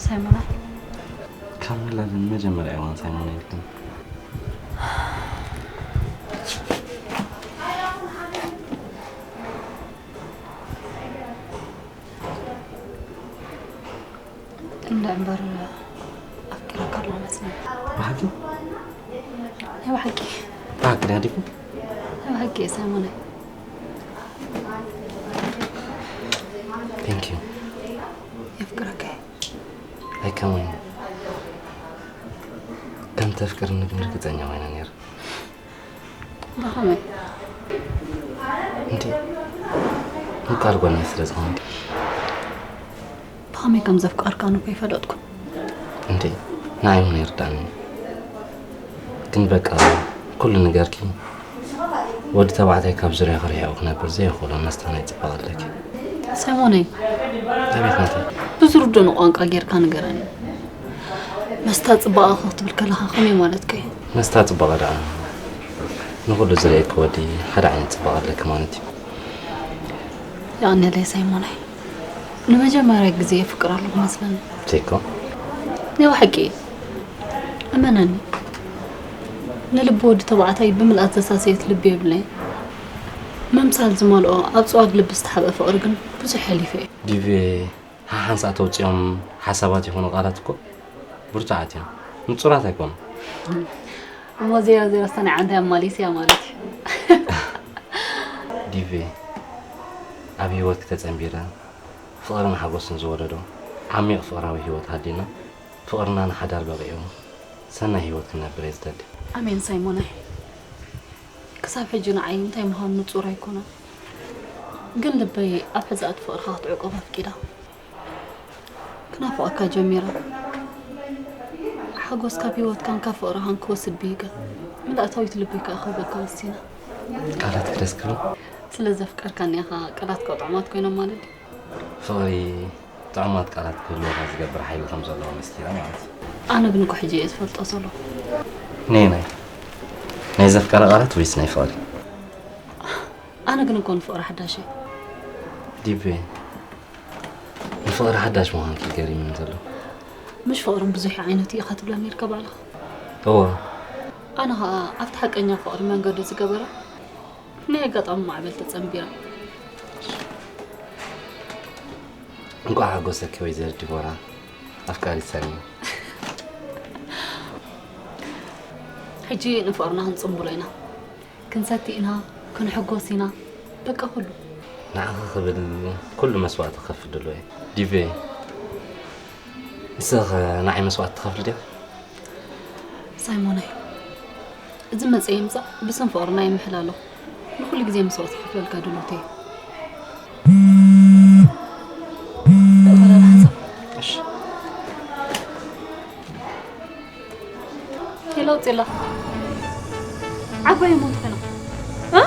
ሳይሞና። ካብ ውላድ ንመጀመርያ እዋን ሳይሞና ኢልክን። እንደ እምበር ኣፍቅረካ ኣሎ መስለኒ። ብሓቂ? ናይ ብሓቂ። ብሓቂ ድያ ዲፉ? ናይ ብሓቂ ሳይሞና። Thank you። የፍቅረካ። ኣይከመይ ከም ተፍቅርኒ ግን ርግጸኛ ኮይነ ነይረ። ብኸመይ? እንዴ ምቃል ጓል ስለ ዝኾነ። ብኸመይ ከም ዘፍቀርካኒ እኮ ይፈለጥኩ። እንዴ ንዓይ እውን ይርዳኒ። ግን በቃ ኩሉ ነገርኪ ወዲ ተባዕታይ ካብ ዙርያ ክርሕቁ ክነብር ዘይኽእሎ መስተ ናይ ጽባቐ ኣለኪ። ሳይሞነይ። ኣቤት ናተይ። ብዝርድኦ ቋንቋ ጌርካ ንገረኒ። መስታ ጽባቐ ክትብል ከለኻ ከመይ ማለትካ እዩ? መስታ ጽባቐ ደኣ ንኹሉ ዝርእየኪ ወዲ ሓደ ዓይነት ጽባቐ ኣለኪ ማለት እዩ። የቐንየለይ ሳይሞነይ። ንመጀመርያ ግዜ የፍቅር ኣለኹ መስለኒ። ቴኮ ናይ ብሓቂ እመነኒ። ንልቢ ወዲ ተባዕታይ ብምልኣት ዘሳሰየት ልቢ የብለይ። ምምሳል ዝመልኦ ኣብ ጽዋግ ልቢ ዝተሓብአ ፍቕሪ ግን ብዙሕ ሓሊፈ እዩ። ዲቪ ሓሓንሳእ ተውፅኦም ሓሳባት ይኹኑ ቃላት እኮ ብርቱዓት እዮም፣ ንፁራት ኣይኮኑ። እሞ ዜሮ ዜሮ ሰናይ ዓንታይ ኣብ ማሌስያ ማለት እዩ። ዲቪ ኣብ ህይወት ክተፀንቢረ ፍቕርን ሓጎስን ዝወለዶ ዓሚቕ ፍቕራዊ ህይወት ሃልዩና ፍቕርና ንሓዳር በቒዑ ሰናይ ህይወት ክንነብር እየ ዝደሊ። ኣሜን ሳይሞናይ። ክሳብ ሕጂ ንዓይ እንታይ ምዃኑ ንጹር ኣይኮነን። ግን ልበይ ኣብ ሕዛእቲ ፍቕርኻ ክትዕቆብ ኣፍቂዳ። ክናፍቐካ ጀሚራ። ሓጎስ ካብ ህይወትካን ካብ ፍቕርኻን ክወስድ ብይገ። ምልእታዊት ልበይ ከኣ ክህበካ ወሲና። ቃላት ክደስ ክብል። ስለ ዘፍቀርካኒ ኢኻ ቃላት ከጥዑማት ኮይኖም ማለት ድዩ? ፍቕሪ ጥዑማት ቃላት ክህልወካ ዝገብር ሓይሊ ከም ዘለዎ መስኪራ ማለት እዩ። ኣነ ግን እኮ ሕጂ እየ ዝፈልጦ ዘሎ። ነየናይ? ናይ ዘፍቀረ ቃላት ወይስ ናይ ፍቕሪ? ኣነ ግን እኮ ንፍቕሪ ሓዳሽ እየ። ዲቪ ንፍቕሪ ሓዳሽ ምዃንኪ ገሪሙኒ ዘሎ። ምሽ ፍቕሪ ብዙሕ ዓይነት እዩ ኢኻ ትብለኒ ነርካ ባዕልኻ። እወ። ኣነ ኸኣ ኣብቲ ሓቀኛ ፍቕሪ መንገዱ ዝገበረ ናይ ኣጋጣሚ ማዕበል ተጸንቢረ። እንቋዕ ሓጎሰኪ ወይዘሪት ዲቦራ ኣፍቃሪት ሳሚ። ሕጂ ንፍቕርና ክንጽንብሎ ኢና። ክንሰቲ ኢና፣ ክንሕጎስ ኢና። በቃ ኩሉ። ንዓኺ ክብል ኩሉ መስዋእቲ ክኸፍል ድሉው እየ። ዲቬ፣ ንስኺ ኸ ንዓይ መስዋእቲ ትኸፍሊ ዲኺ? ሳይሞነይ፣ እዚ መጸ ይምጻእ ብስም ፍቕርና ይምሕል ኣለኹ። ንኹሉ ግዜ መስዋእቲ ክኸፍለልካ ድልውቲ እየ። እሺ። ሄሎ ጽላ። ዓባይ እሞ እንተኾይና። እ?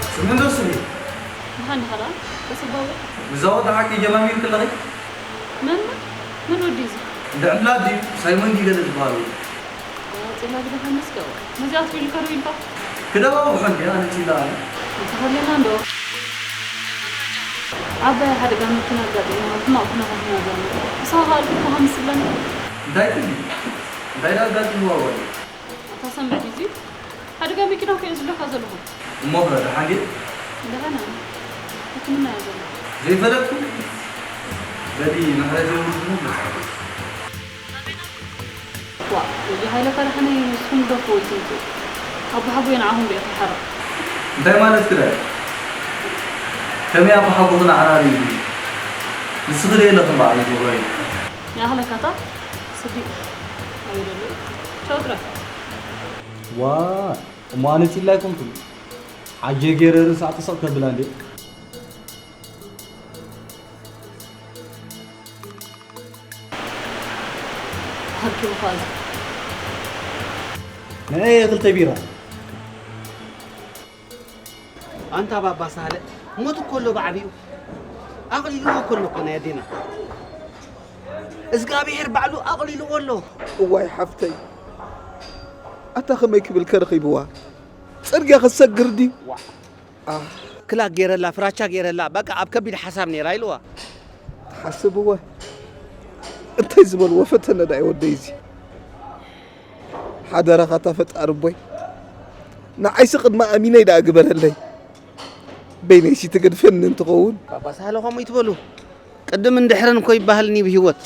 ስምንዶ ስሚ መሃን ኸላ ተሰባዊ ብዛ ወዲ ሓቂ ጀማሚር ክለኺ መን መን ወዲ እዚ እንድዕላ ድዩ ሳይሞን ድዩ ገለ ዝበሃል ወይ ጽላ ግደፈ መስገው ነዚኣ ትብል ከሩ ኢልካ ክደባው ሓንዲ ኣነ ፂላ ኣነ ተኸለና እንዶ ዓባይ ሓደጋ መኪና ኣጋጢምና ሕማቕ ኩነታት ኢና ዘለና። ምሳኻ ኣልኩልካ ከምስለና እንታይ ትብሊ እንታይ ዳ ኣጋጢምዋ ወይ ኣታ ሰንበት እዚ ሓደጋ መኪና ከየ ዝብለካ ዘለኹ እሞ ኸ ደሓን ድየ እንደኸነ ሕክምና እያ ዘሎ ዘይፈለጥኩ በሊ ምሕረት የብልኩምን መፅሓፍ ዋ እዚ ሃይለ ፈራሕኒ ንስኹም ግደፍዎ ይትምፁ ኣቦሓጎይ ንዓኹም ዶ ይኸሓራ እንታይ ማለት ክዳ ከመይ ኣቦሓጎኹ ንዓና ርእዩ ንስኺ ዶ የለኽን በዓል ፍቕረይ ይኣኽለካታ ስዲ ኣይደሉ ቻው ጥራይ ዋ እሞ ኣነ ፂላ ኣይኮንኩን ዓጀ ገይረ ርእሳ ጥሰቕ ከብላ እንዴ ሃኪሙ ኸኣ ንዕየ ክልተ ቢራ። ኣንታ ባባ ሳለ፣ ሞት እኮ ኣሎ ብዓቢኡ። ኣቕሊልዎ እኮ ኣሎ እኮ ናይ ኣዴና። እዝጋብሄር ባዕሉ ኣቕሊልዎ ኣሎ። እዋይ ሓፍተይ፣ ኣታ ከመይ ክብል ከረኺብዋ? ጽርግያ ክሰግር ድዩ? ክላክ ገይረላ፣ ፍራቻ ገይረላ፣ በቃ ኣብ ከቢድ ሓሳብ ነይራ ኢልዋ። ትሓስብወ? እንታይ ዝበልዎ ፈተነ ዳይ ወደይ እዚ? ሓደራኻ እታ ፈጣሪ ኣቦይ፣ ንዓይሲ ቅድሚ ኣሚነይ ደኣ ግበረለይ። በይነይሲ ትገድፈኒ እንትኸውን። ባባ ሳህለ ከምኡ ይትበሉ። ቅድምን ድሕርን እኮ ይበሃል እኒ ብህይወት።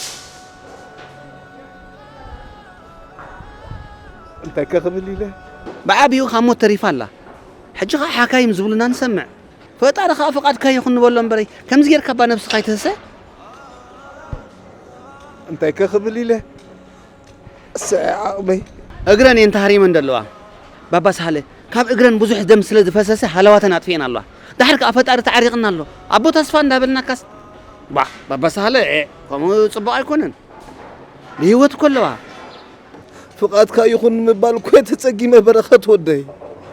እንታይ ከ ክብል ኢለ? ብዓቢኡ ካብ ሞት ተሪፋ ኣላ። ሕጂ ኸዓ ሓካይም ዝብሉና ንሰምዕ። ፈጣሪ ኸዓ ፍቓድካ ይኹን ንበሎ እምበረይ፣ ከምዚ ጌርካ እባ ነብስኻ ኣይትህሰ። እንታይ ከ ክብል ኢለ? እሰይ ዓቕመይ። እግረን እየን ተሃሪመን ዘለዋ። ባባ ሳህለ፣ ካብ እግረን ብዙሕ ደም ስለ ዝፈሰሰ ሃለዋተን ኣጥፊኤን ኣለዋ። ደሓር ከኣ ፈጣሪ ተዓሪቕና ኣሎ። ኣቦ ተስፋ እንዳበልናካስ። ባህ፣ ባባ ሳህለ፣ ኤ፣ ከምኡ ጽቡቕ ኣይኮነን። ብህይወት እኮ ኣለዋ። ፍቓድካ ይኹን ንምባል እኮ እየ ተጸጊመ በረኸት ወደይ።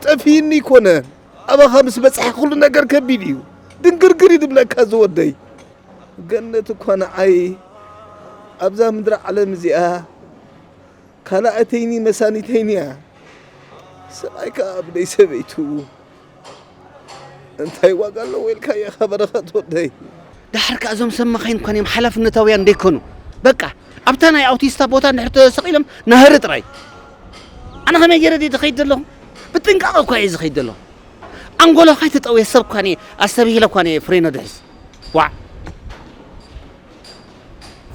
ጠፊእኒ ኣይኮነን። ኣባኻ ምስ በጽሐ ኩሉ ነገር ከቢድ እዩ። ድንግርግር እዩ ዝብለካ እዚ ወደይ። ገነት እኳ ንዓይ ኣብዛ ምድሪ ዓለም እዚኣ ካልኣተይኒ መሳኒተይኒ እያ። ሰብኣይ ከኣ ብደይ ሰበይቱ እንታይ ዋጋ ኣለዎ ኢልካ ኢኻ በረኸት ወደይ? ደሓር ከኣ እዞም ሰብ መኻይን እኳ እዮም ሓላፍነታውያን ደይኮኑ። በቃ ኣብታ ናይ ኣውቲስታ ቦታ እንድሕር ተሰቒሎም ናህሪ ጥራይ። ኣነ ከመይ ገይረ ድየ ዝኸይድ ዘለኹ? ብጥንቃቐ እኳ እየ ዝኸይድ ዘለኹ። ኣንጎሎ ካይተጠውየ ሰብ እኳ እየ ኣስተብሂለ እኳ እየ ፍሬኖ ድሕዝ። ዋዕ።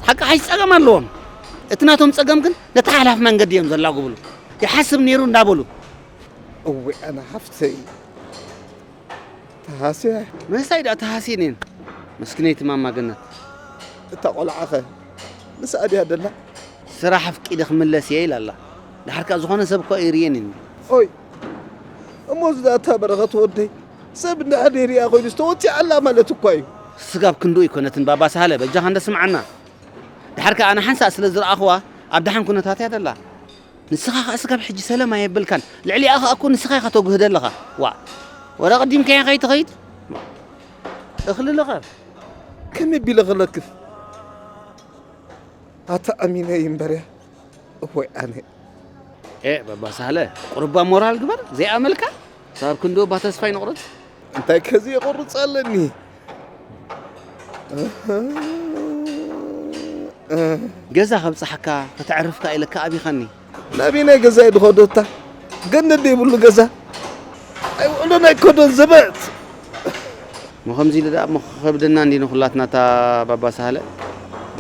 ሓቂ ሓይሲ ጸገም ኣለዎም። እቲ ናቶም ጸገም ግን ነቲ ሓላፊ መንገዲ እዮም ዘላጉብሉ። ይሓስብ ነይሩ እንዳበሉ። እወ ኣነ ሓፍተይ ተሃስያ። መሳይ ደኣ ተሃስየ ነን። መስኪነይቲ ማማ ገነት። እታ ቆልዓኸ ምስኣ ድያ ደላ? ስራሕ ኣፍቂደ ክምለስ እየ ኢላ ኣላ። ደሓር ከኣ ዝኾነ ሰብ እኮ ኣይርእየን እየ። ኦይ፣ እሞ እዚ ደኣ እታ በረኸት ወደይ ሰብ እንድሕር ደይሪኣ ኮይኑስ ተወቲዓ ኣላ ማለት እኳ እዩ። ስጋብ ክንድኡ ኣይኮነትን ባባ ሳህለ፣ በጃኻ እንደ ስምዓና። ደሓር ከኣ ኣነ ሓንሳእ ስለ ዝረኣኽዋ ኣብ ደሓን ኩነታት እያ ደላ። ንስኻ ከኣ ስጋብ ሕጂ ሰላም ኣየብልካን። ልዕሊኣ ከኣ እኮ ንስኻ ኢኻ ተጉህደ ኣለኻ። ዋእ፣ ወረ ቀዲምካያ ከይትኸይድ። እኽሊ ልቐብ። ከመይ ቢለ ክለክፍ? ኣታ ኣሚነ እምበርያ። እወይ ኣነ። ኤ፣ ባባ ሳህለ፣ ቁርባ ሞራል ግበር፣ ዘይኣመልካ? ሳብ ክንዶ እባ ተስፋ ይንቑርጽ። እንታይ ከዚ የቑርጽ ኣለኒ? ገዛ ከብጽሓካ፣ ከተዕርፍካ ኢለካ ኣቢኻኒ። ናበይ ናይ ገዛይ ድኸዶ እታ? ገነት ዘይብሉ ገዛ። ኣይውዕሎን ኣይከዶን ዘበት። እሞ ከምዚ ኢሉ ደኣ እሞ ክኸብደና እንዲ ንኹላትና እታ ባባ ሳህለ? ባ።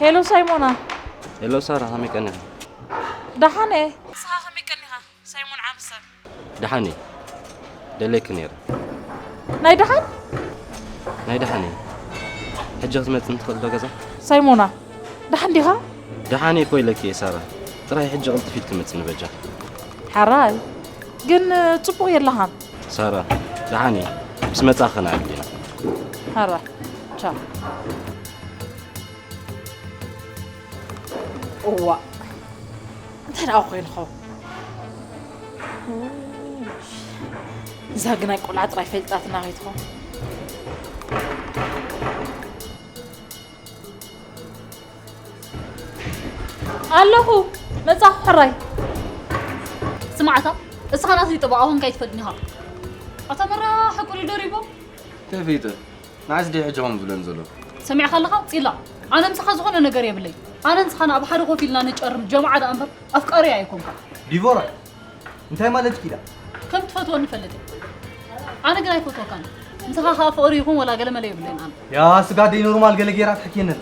ሄሎ ሳይሞና። ሄሎ ሳራ፣ ከመይ ቀኒኻ? ደሓን እየ። ንስኻ ከመይ ቀኒኻ? ሳይሞን ዓምሰል። ደሓን እየ። ደልየኪ ነይረ። ናይ ደሓን? ናይ ደሓን እየ። ሕጂ ክትመጽኒ ትኽእሊ ዶ ገዛ? ሳይሞና፣ ደሓን ዲኻ? ደሓን እየ እኮ ኢለኪ እየ ሳራ። ጥራይ ሕጂ ቅልጥፍ ኢልኪ መጽኒ በጃ። ሓራይ፣ ግን ጽቡቕ የለኻን። ሳራ፣ ደሓን እየ። ምስ መጻእኺ ከነዕልል ኢና። ሓራይ፣ ቻው። እዋ፣ እንታይ ደኣ ኮይኑ ኸውን? እዛ ግናይ ቆልዓ ጥራይ ፈልጣትና ከይትኸውን። ኣለኹ፣ መጻኹ ሕራይ። ስማዕታ፣ እስኻ ናተይ ጠበቓ ኮንካ ኣይትፈልጥን ኢኻ። ኣታ መራ ሕቁሪ ደሪቦ። ተፈይተ፣ ንዓስ ድየ ሕጂ ከምኡ ዝብለን ዘሎ? ሰሚዕካ ኣለኻ? ጺላ፣ ኣነ ምሳኻ ዝኾነ ነገር የብለይ። ኣነ ንስኻን ኣብ ሓደ ኮፍ ኢልና ንጨርም ጀማዓ ደኣ እምበር ኣፍቃሪ ኣይኮንካ። ዲቦራ፣ እንታይ ማለት ኪዳ? ከም ትፈትወኒ ፈልጥ እየ። ኣነ ግን ኣይፈትወካን። ምሳኻ ከኣ ፍቕሪ ይኹን ወላ ገለ መለ የብለይን ኣነ። ያ ስጋ ደይ ኖርማል ገለ ጌራ ትሕክየኒ ኣላ።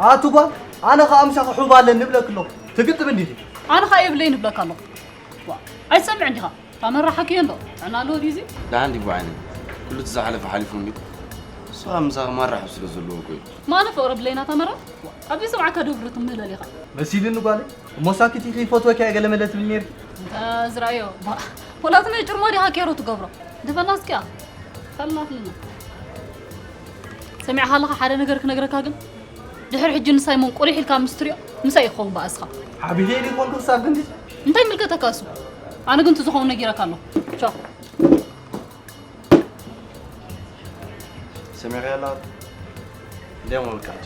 ኣቲ ጓል፣ ኣነ ከኣ ምሳኺ ሑብ ኣለኒ እብለኪ ኣለኹ። ትግጥም እንዲኺ? ኣነ ከኣ የብለይን እብለካ ኣለኹ። ዋ፣ ኣይትሰምዕን ዲኻ? ታመራ ሓኪዮ እንዶ ጥዕና ኣለዎ ድዩ እዚ? ደሓን ዲቡ ዓይነይ? ኩሉ እቲ ዝሓለፈ ሓሊፉ እንድዩ። እሱ ኣብ ምሳኺ ማራ ሕብ ስለ ዘለዎ እኮ እዩ። ማነ ፍቕሪ ብለይና ታመራ? ኣብዚ ሰብዓካ ዶ ብርቱ ምህለል ኢኻ? መሲልኒ ጓለይ። እሞ ሳክት ኢኺ ይፈትወኪ እየ ገለ መለ ትብሊ ነይርኪ። እንተ ዝረኣዮ፣ ባ-፣ ፖላትና ጭርሞ ዲኻ ኬሮ ትገብሮ? እንተ ፈላስኪ እያ። ፈላፍልና። ሰሚዕካ ኣለኻ ሓደ ነገር ክነግረካ ግን? ድሕሪ ሕጂ ንሳይሞን ቁሊሕ ኢልካ ምስ ትሪኦ፣ ምሳይ ይኸውን በኣስኻ። ሓቢረ ኢለ ይኾንኩ ክሳብ ክንድዚ? እንታይ ይምልከተካ እሱ? ኣነ ግን እቲ ዝኸውን ነጊረካ ኣለኹ። ቻው። ሰሚዕካያ ኣላ? እንዲያውም ወልቃች።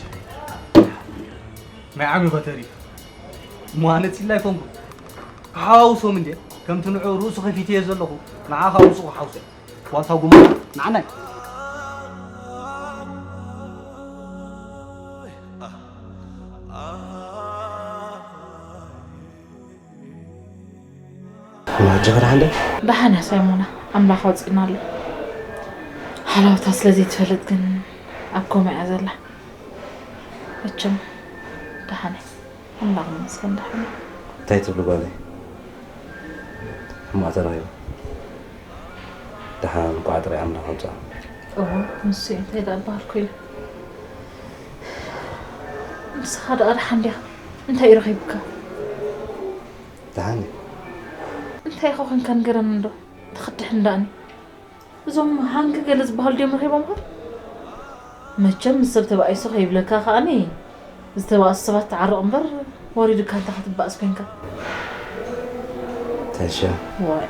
ናይ ዓሚ ከተሪፍ። እሞ ኣነ ፂላ ኣይኮንኩን። ክሓዋውሶም እንዴ? ከምቲ ንዑ ርእሱ ከፊተዮ ዘለኹ፣ ንዓኻ ውፁ ክሓውሶ። ዋልታ ጉማ፣ ንዓናይ። ሕጂ ከ ደሓን ዶ? ደሓን እያ ሳይሞና፣ ኣምላኽ ኣውፂእና ኣሎ። ሃላውታ ስለ ዘይትፈልጥ ግን ኣብ ኮማ እያ ዘላ። መቸም ደሓን እያ፣ ኣምላኽ ይመስገን ደሓን እያ። እንታይ ትብሊ ጓለይ? ሕማቕ ተረኺቡ። ደሓን እንኳዕ ጥራይ ኣምላኽ ኣውፅኣ። እወ፣ ንሱ እዩ፣ እንታይ ደኣ በሃልኩ ኢለ። ንስኻ ደኣ ደሓን ዲኻ? እንታይ እዩ ረኺቡካ? ደሓን እዩ። እንታይ ኢኻ ኮንካ ንገረኒ እንዶ? ተኸድሕ እንዳእኒ። እዞም ሃንግ ገለ ዝበሃሉ ድዮም ረኺቦምኻ? መቸም ምስ ሰብ ተባኢሱ ከይብለካ ከኣኒ፣ ዝተባእሱ ሰባት ትዓርቕ እምበር፣ ወሪዱካ እንታይ ክትባእስ ኮንካ? ተሸ። ዋይ፣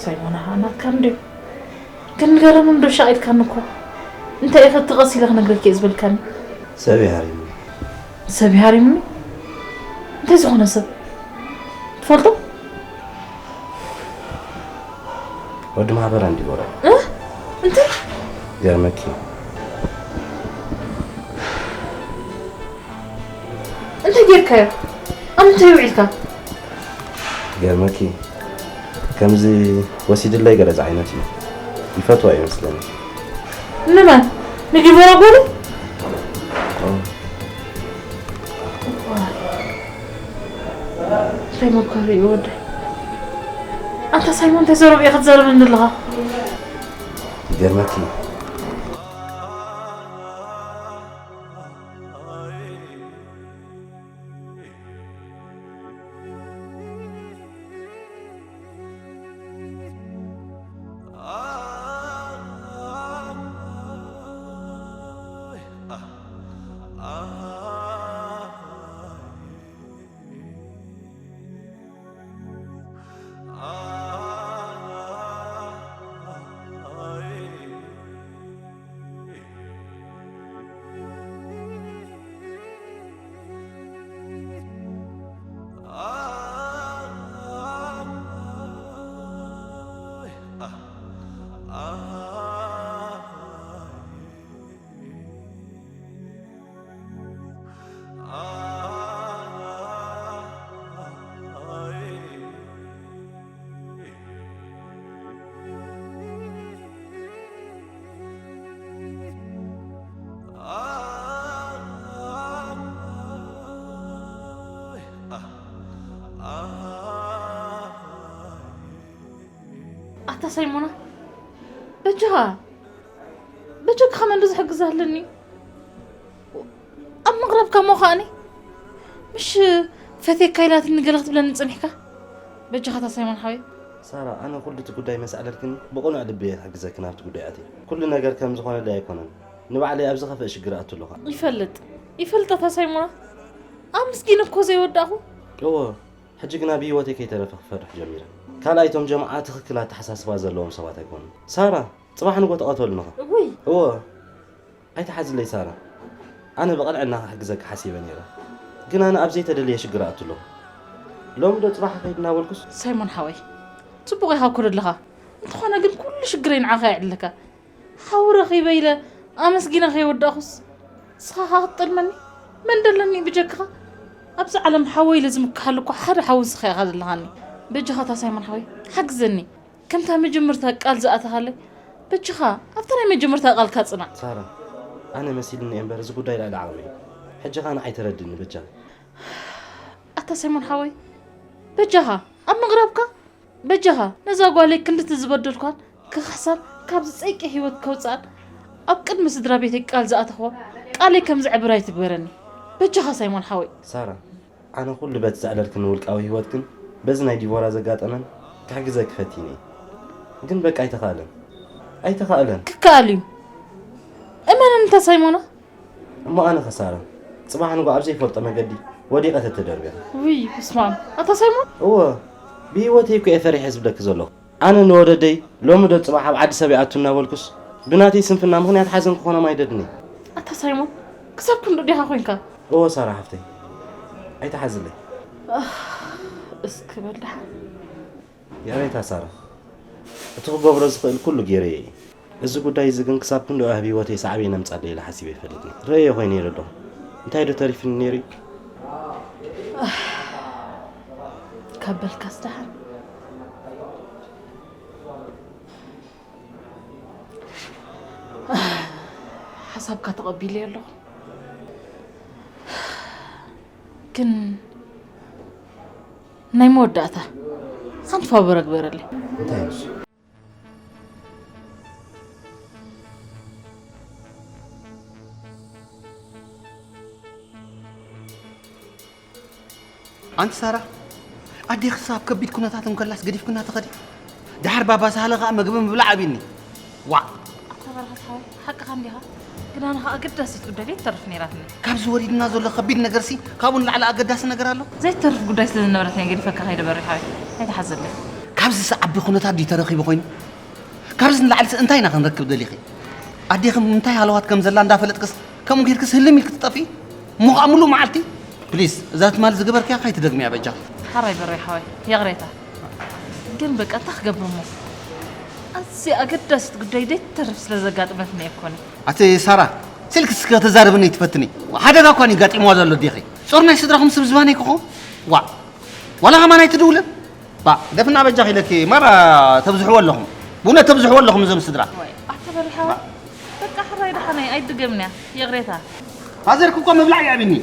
ሳይሞን ኣሃ፣ ናትካ እንድዩ። ግን ንገረኒ እንዶ ሻቕ ኢልካኒ እኮ። እንታይ ኢኸ እቲ ቀስ ኢለ ክነግረኪ እየ ዝበልካኒ? ሰብ እዩ ሃሪሙኒ። ሰብ እዩ ሃሪሙኒ? እንታይ ዝኾነ ሰብ? ትፈልጦ? ወዲ ማህበራ እንዲጎረ። እ? እንታይ? ገርመኪ። እንታይ ጌርካዮ? ኣብ ምንታይ ውዒልካ? ገርመኪ። ከምዚ ወሲድለይ ገለ ዝዓይነት እዩ። ይፈትዋ እዩ መስለኒ። ንመን? ንዲቦራ ጓሉ? ኦ። እንታይ መከሩ እዩ ወደይ? ኣንታ ሳይሞን እንታይ ዘረባ ኢኻ ትዛረበኒ ዘለኻ? ይገርመኪ። ኣታ ሳይሞና፣ በጃኻ፣ በጃካ ከመን ዝሕግዝ ኣለኒ? ኣብ ምቕራብካ እሞ ከኣኒ፣ ምሽ ፈትየካ ኢላትኒ ገለ ክትብለኒ ጸኒሕካ? በጃኻ ኣታ ሳይሞን ሓወይ። ሳራ፣ ኣነ ኩሉ እቲ ጉዳይ ምስ ኣዕለልክኒ ብቕኑዕ ልቢ እየ ክሕግዘኪ ናብቲ ጉዳይ ኣትየ። ኩሉ ነገር ከም ዝኾነለይ ኣይኮነን። ንባዕለይ ኣብ ዝኸፍአ ሽግር ኣቱ ኣለኹ። ይፈልጥ፣ ይፈልጥ ኣታ ሳይሞና። ኣመስጊነ እኮ ዘይወዳእኹ። እወ፣ ሕጂ ግና ብህይወተይ ከይተረፈ ክፈርሕ ጀሚረ። ካልኣይ እቶም ጀማዓ ትኽክል ኣተሓሳስባ ዘለዎም ሰባት ኣይኮኑን። ሳራ፣ ጽባሕ ንግሆ ተቐተሉንኻ። እውይ። እወ፣ ኣይትሓዝለይ ሳራ። ኣነ ብቐልዕና ክሕግዘኪ ሓሲበ ነይረ። ግን ኣነ ኣብ ዘይተደልየ ሽግር ኣቱ ኣለኹ። ሎሚ ዶ ጽባሕ ከይድ እናበልኩስ? ሳይሞን ሓወይ፣ ጽቡቕ ኢኻ እኮ ዘለኻ። እንተኾነ ግን ኩሉ ሽግረይ ንዓኻ የዕልለካ። ሓው ረኺበ ኢለ ኣመስጊነ ከይወዳእኹስ፣ ንስኻ ኸኣ ክትጠልመኒ? መን ደለኒ ብጀካኻ? ኣብዚ ዓለም ሓወይ ኢለ ዝምክሓሉ እኮ ሓደ ሓው ንስኻ ኢኻ ዘለኻኒ። በጃኻ ኣታ ሳይሞን ሓወይ፣ ሓግዘኒ። ከምታ መጀመርታ ቃል ዝኣተኻለይ፣ በጃኻ ኣብታ ናይ መጀመርታ ቃልካ ጽናዕ። ሳራ፣ ኣነ መሲልኒ እየ እምበር፣ እዚ ጉዳይ ልዕሊ ዓቕመይ እዩ። ሕጂ ኸኣ ንዓይ ተረድእኒ በጃኻ። ኣታ ሳይሞን ሓወይ፣ በጃኻ ኣብ ምቕራብካ፣ በጃኻ ነዛ ጓለይ ክንድቲ ዝበደልኳን ክኽሕሳን፣ ካብዚ ጸይቂ ህይወት ከውጽኣን፣ ኣብ ቅድሚ ስድራ ቤተይ ቃል ዝኣተኽዎ ቃለይ ከም ዘዕብር ኣይትግበረኒ። በጃኻ ሳይሞን ሓወይ። ሳራ፣ ኣነ ኩሉ በቲ ዘዕለልክኒ ውልቃዊ ህይወትክን በዚ ናይ ዲቦራ ዘጋጠመን ክሕግዘኪ ፈቲነ እየ። ግን በቃ ኣይተኻእለን። ኣይተኻእለን። ክከኣል እዩ። እመነኒ ኣታ ሳይሞና። እሞ ኣነ ከ ሳራ፣ ጽባሕ ንግሆ ኣብ ዘይፈልጦ መገዲ ወዲቐ ተተደርብየ። ውይ፣ በስመ ኣብ። ኣታ ሳይሞን? እወ፣ ብህይወተይ እኮ እየ ፈሪሐ ዝብለኪ ዘለኹ። ኣነ ንወለደይ ሎሚ ዶ ጽባሕ ኣብ ዓዲ ሰብ ይኣቱ እናበልኩስ፣ ብናተይ ስንፍና ምኽንያት ሓዘን ክኾኖም ኣይደልን እየ። ኣታ ሳይሞን፣ ክሳብ ክንድኡ ዲኻ ኮንካ? እወ ሳራ ሓፍተይ፣ ኣይትሓዝለይ። ኣህ፣ እስኪ በል ደሓን። ይቕሬታ ሳራ፣ እቲ ክገብሮ ዝኽእል ኩሉ ገይረዮ እየ። እዚ ጉዳይ እዚ ግን ክሳብ ክንድኡ ኣብ ህይወተይ ሳዕቤን የምጻለይ ኢለ ሓሲበ ኣይፈልጥን እየ። ርእየዮ ኮይነ ነይረ ኣለኹ። እንታይ ዶ ተሪፍኒ ነይሩ እዩ? ካብ በልካስ ደሓን። ሓሳብካ ተቐቢለዮ ኣለኹ። ግን ናይ መወዳእታ ሓንቲ ፋቦ ግበረለይ። እንታይ እዩ እሱ? ኣንቲ ሳራ፣ ኣዴኽስ ኣብ ከቢድ ኩነታት እንከላስ ገዲፍክና ትኸዲ? ደሓር ባባ ሳህለ ኸኣ መግቢ ምብላዕ ኣቢኒ። ዋእ! ኣታ በረኸት ሓወይ፣ ሓቅኻ እንዲኻ። ግን ኣነ ኸኣ ኣገዳሲት ጉዳይ ዘይትተርፍ ነይራትኒ። ካብዚ ወሪድና ዘሎ ከቢድ ነገርሲ፣ ካብኡ ንላዕሊ ኣገዳሲ ነገር ኣሎ? ዘይትተርፍ ጉዳይ ስለ ዝነበረትኒ እየ ገዲፈካ ከይደ በሪ ሓወይ። ኣይትሓዘለይ። ካብዚስ ዓቢ ኩነታት ድዩ ተረኺቡ ኮይኑ? ካብዚ ንላዕልስ እንታይ ኢና ክንረክብ ደሊኺ? ኣዴኺ እንታይ ሃለዋት ከም ዘላ እንዳፈለጥክስ ከምኡ ጌርክስ ህልም ኢልኪ ትጠፍኢ? እሞ ኸኣ ምሉእ መዓልቲ? ፕሊስ፣ እዛ ትማሊ ዝገበርክያ ከይትደግምያ በጃኺ። ሓራይ በሪ ሓወይ፣ ይቕሬታ። ግን በቃ እንታይ ክገብር እሞ? ኣዝያ ኣገዳሲት ጉዳይ ዘይትተርፍ ስለ ዘጋጠመትኒ እየ ኮነ። ኣቲ ሳራ፣ ስልክስ ከተዛርብኒ ትፈትኒ? ሓደጋ እኳ እዩ ጋጢምዋ ዘሎ ኣዴኺ። ጾር ናይ ስድራኹም ስብዝባን ኣይክኾን? ዋእ! ዋላ ከማን ኣይትድውልን? ባ፣ ደፍና በጃኺ ኢለኪ፣ ማራ ተብዝሕዎ ኣለኹም። ብእውነት ተብዝሕዎ ኣለኹም እዞም ስድራ። ወይ፣ ኣታ በሪ ሓወይ። በቃ ሕራይ ደሓነይ፣ ኣይትድገምንያ። ይቕሬታ። ፋዘርኪ እኮ ምብላዕ ይኣብኒ።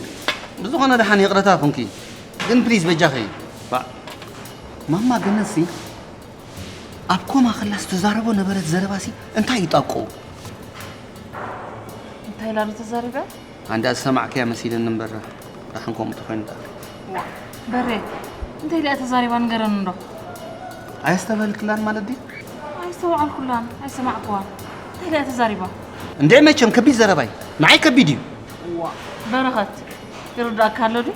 ብዝኾነ ደሓን ይቕረታ ኩንኪ። ግን ፕሊዝ በጃኺ። ባ፣ ማማ ገነትሲ ኣብ ኮማ ከላስ ትዛረቦ ነበረት ዘረባሲ እንታይ እዩ ጣብቆኡ? እንታይ ኢላ ዶ ተዛሪባ? ኣንዳ ዝሰማዕክያ መሲልኒ እምበር፣ ደሓን ከምኡ ተኾይኑ ደኣ። ዋ፣ በሬ፣ እንታይ ኢላ እያ ተዛሪባ ንገረኒ እንዶ? ኣየስተብሀልክላን ማለት ድዩ? ኣይስተውዓልኩላን፣ ኣይሰማዕኩዋን። እንታይ ኢላ እያ ተዛሪባ? እንድዒ መቸም ከቢድ ዘረባ እዩ። ንዓይ ከቢድ እዩ። ዋ፣ በረኸት፣ ይርዳእካ ኣሎ ድዩ?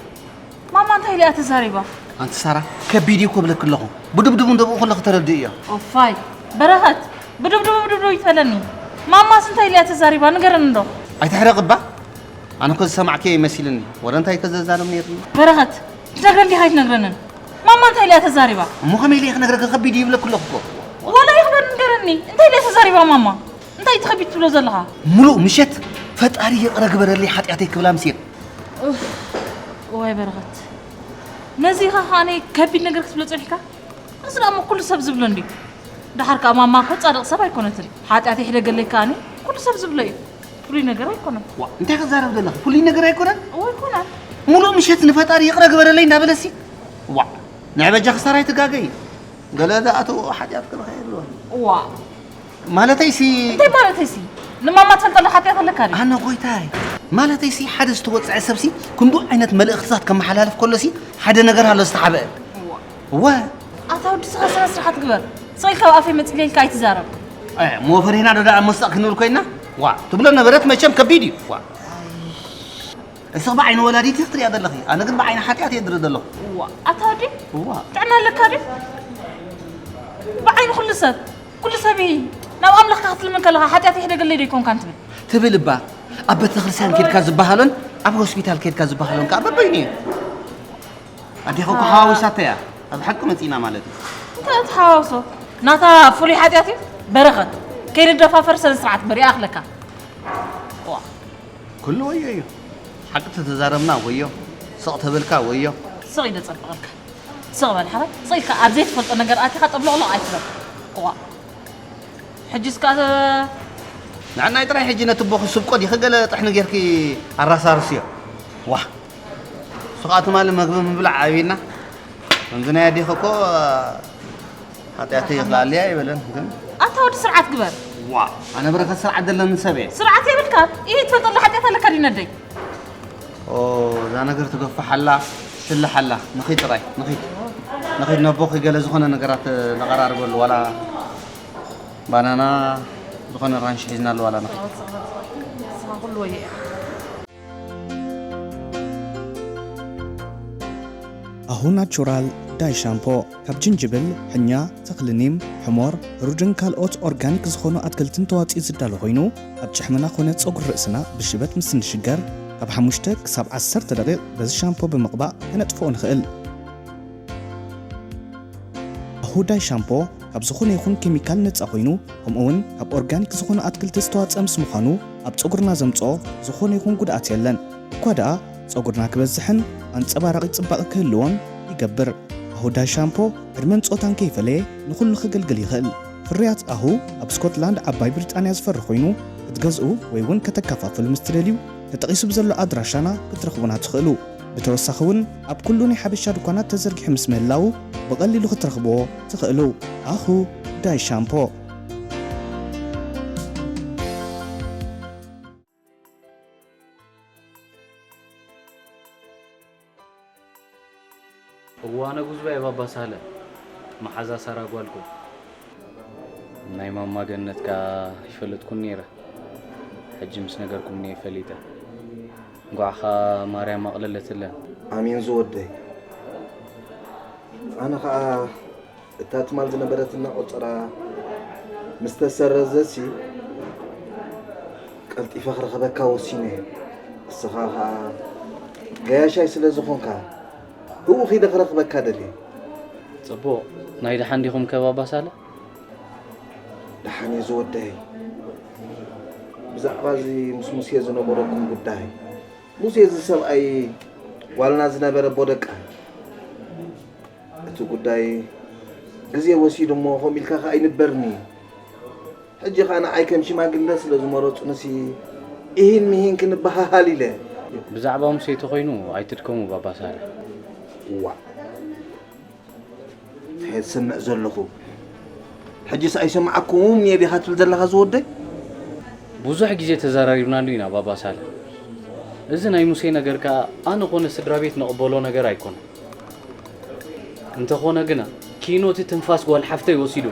ማማ እንታይ ኢላ እያ ተዛሪባ? ኣንቲ ሳራ፣ ከቢድ እዩ እኮ እብለኪ ኣለኹ። ብድብድቡ እንደብኡ ከለኺ ተረድእዮ። ኦፋይ፣ በረኸት፣ ብድብድቡ ብድብድቡ ይትበለኒ። ማማስ እንታይ ኢላ እያ ተዛሪባ? ንገረኒ እንዶ። ኣይትሕረቒ እባ። ኣነ እኮ ዝሰማዕክዮ እዩ መሲልኒ። ወረ እንታይ ከዘዛረብ ነይርኒ? በረኸት፣ ትነግረኒ ዲኻ ኣይትነግረንን? ማማ እንታይ ኢላ እያ ተዛሪባ? እሞ ከመይ ኢለ እየ ክነግረኪ? ከቢድ እዩ ይብለኪ ኣለኹ እኮ። ዋላ ይኽበር ንገረኒ። እንታይ ኢላ እያ ተዛሪባ ማማ? እንታይ እዩ እቲ ከቢድ ትብሎ ዘለኻ? ምሉእ ምሸት ፈጣሪ ይቕረ ግበረለይ ሓጢኣተይ ክብላ ምሴን። ኡፍ፣ እዋይ በረኸት። ነዚ ኢኻ ከኣ ከቢድ ነገር ክትብሎ ጸኒሕካ? እዚ ደኣ እሞ ኩሉ ሰብ ዝብሎ እንድዩ። ደሓር ከኣ ማማ እኮ ጻድቕ ሰብ ኣይኮነትን። ሓጢኣት ይሕደገለይ ከኣ ኩሉ ሰብ ዝብሎ እዩ። ፍሉይ ነገር ኣይኮነን። ዋ፣ እንታይ ክዛረብ ዘለኻ? ፍሉይ ነገር ኣይኮነን? እወ ኣይኮነን። ሙሉእ ምሸት ንፈጣሪ ይቕረ ግበረለይ እንዳበለሲ? ዋ፣ ንዕበጃ ክሳራ ኣይትጋገይ። ገለ ዝኣተዎ ሓጢኣት ክልኸ የለዎን። እዋ ማለተይሲ እንታይ ማለተይሲ ንማማ ትፈልጠሉ ሓጢኣት ኣለካ ድዩ? ኣነ ጎይታይ ማለተይሲ ሓደ ዝተወፅዐ ሰብሲ ክንዱ ዓይነት መልእኽትታት ከመሓላልፍ ከሎሲ ሓደ ነገር ኣሎ ዝተሓበአ እወ ኣታ ወዲ ስኻ ስነ ስርዓት ግበር። ስቕ ኢልካ ኣብ ኣፈይ መፂእ ኢልካ ኣይትዛረብ። ሞፈሪና ዶ ደኣ መስጣቕ ክንብል ኮይና ዋ ትብሎ ነበረት መቸም ከቢድ እዩ ዋ እስኺ ብዓይኒ ወላዲት ክትሪኣ ዘለኺ ኣነ ግን ብዓይኒ ሓጢኣት እየ ዝርኢ ዘለኹ እዋ ኣታ ወዲ እዋ ጥዕና ኣለካ ድዩ? ብዓይኒ ኩሉ ሰብ ኩሉ ሰብ እዩ ናብ ኣምላኽካ ክትልምን ከለኻ ሓጢኣት ይሕደገለይ ዶ ይኮንካን ትብል ትብል እባ ኣብ ቤተክርስትያን ኬድካ ዝበሃሎን ኣብ ሆስፒታል ኬድካ ዝበሃሎን ከዓ በበይኑ እዩ ኣዴኺ እኮ ሓዋዊሳቶ እያ ኣብ ሓቂ መፂና ማለት እዩ እንታይ ትሓዋውሶ ናታ ፍሉይ ሓጢኣት እዩ በረኸት ከይንደፋፈር ስነ ስርዓት በሪኣ ኣኽለካ ዋ ኩሉ ወዮ እዩ ሓቂ ተተዛረብና ወዮ ስቕ ተበልካ ወዮ ስቕ ኢለ ጸብቐልካ ስቕ በል ሓራይ ስቕ ኢልካ ኣብ ዘይትፈልጦ ነገር ኣቲኻ ጠብሎቕሎቕ ኣይትበል ዋ ሕጂስ ከኣ ንዓናይ ጥራይ ሕጂ ነቲ ቦኺ ስብቆ ዲኺ ገለ ጥሕኒ ጌርኪ ኣራሳርስዮ ዋህ እሱ ከዓ ትማሊ መግቢ ምብላዕ ኣብና ከምዚ ናይ ኣዴኺ እኮ ሓጢኣተይ ይኽልኣለይ ኣይበለን ግን ኣታ ወዲ ስርዓት ግበር ዋ ኣነ በረኸት ስርዓት ዘለኒ ሰብ እየ ስርዓት የብልካን ይህ ትፈልጠሉ ሓጢኣት ኣለካ ድዩ ነደይ ኦ እዛ ነገር ትገፋሕ ኣላ ትስልሕ ኣላ ንኺድ ጥራይ ንኺድ ንኺድ ነቦኺ ገለ ዝኾነ ነገራት ነቐራርበሉ ዋላ ባናና ዝኾነ ራንሽ ሒዝናሉ ዋላ ንኺድ ንስኻ ኩሉ ወየ ኢኻ ኣሁ ናቹራል ዳይ ሻምፖ ካብ ጅንጅብል፣ ሕኛ፣ ተኽሊ ኒም፣ ሕሞር፣ ሩድን ካልኦት ኦርጋኒክ ዝኾኑ ኣትክልትን ተዋፂኡ ዝዳሎ ኮይኑ ኣብ ጭሕምና ኮነ ፀጉሪ ርእስና ብሽበት ምስ እንሽገር ካብ ሓሙሽተ ክሳብ ዓሰርተ ደቂቕ በዚ ሻምፖ ብምቕባእ ከነጥፍኦ ንኽእል። ኣሁ ዳይ ሻምፖ ካብ ዝኾነ ይኹን ኬሚካል ነፃ ኮይኑ ከምኡ እውን ካብ ኦርጋኒክ ዝኾኑ ኣትክልቲ ዝተዋፀአ ምስ ምዃኑ ኣብ ፀጉርና ዘምፅኦ ዝኾነ ይኹን ጉድኣት የለን። እኳ ደኣ ጸጉርና ክበዝሕን ኣንጸባራቒ ጽባቐ ክህልዎን ይገብር። ኣሁ ዳይ ሻምፖ ዕድመን ጾታን ከይፈለየ ንኹሉ ከገልግል ይኽእል። ፍርያት ኣሁ ኣብ ስኮትላንድ ዓባይ ብሪጣንያ ዝፈሪ ኮይኑ ክትገዝኡ ወይ እውን ከተከፋፍሉ ምስ ትደልዩ ተጠቒሱ ብዘሎ ኣድራሻና ክትረኽቡና ትኽእሉ። ብተወሳኺ እውን ኣብ ኩሉ ናይ ሓበሻ ድኳናት ተዘርጊሑ ምስ ምህላዉ ብቐሊሉ ክትረኽብዎ ትኽእሉ። ኣሁ ዳይ ሻምፖ። እዋ ነጉዝባይ ባባ ሳለ መሓዛ ሳራ ጓልኩም ናይ ማማ ገነት ከኣ ይፈለጥኩን ነይረ ሕጂ ምስ ነገርኩም እየ ፈሊጠ እንኳዕ ኸኣ ማርያም ኣቕለለትለን ኣሜን ዝወደይ ኣነ ኸኣ እታ ትማል ዝነበረትና ቆጸራ ምስ ተሰረዘሲ፣ ቀልጢፈ ክረኽበካ ወሲነ። እስኻ ኸኣ ገያሻይ ስለ ዝኾንካ፣ ብኡ ኺደ ክረኽበካ ደልየ። ጽቡቕ። ናይ ደሓን ዲኹም ከ ባባ ሳለ? ደሓን እየ ዝወደይ። ብዛዕባ እዚ ምስ ሙሴ ዝነበረኩም ጉዳይ፣ ሙሴ እዚ ሰብኣይ ጓልና ዝነበረ ኣቦ ደቃ። እቲ ጉዳይ ግዜ ወሲዱ እሞ ከምኡ ኢልካ ከኣ ኣይንበርኒ። ሕጂ ከኣ ንዓይ ከም ሽማግለ ስለ ዝመረጹንሲ እሂን ምሂን ክንበሃሃል ኢለ። ብዛዕባ ሙሴ ተኾይኑ ኣይትድከሙ ባባ ሳልሕ። እዋእ እንታይ እየ ዝሰምዕ ዘለኹ? ሕጂስ ኣይሰማዕኩን እየ ዲኻ ትብል ዘለኻ ዝወደይ? ብዙሕ ግዜ ተዘራሪብናሉ ኢና ባባ ሳልሕ። እዚ ናይ ሙሴ ነገር ከኣ ኣነ ኾነ ስድራ ቤት ንቕበሎ ነገር ኣይኮነን። እንተኾነ ግና ኪኖ እቲ ትንፋስ ጓል ሓፍተይ ወሲዱ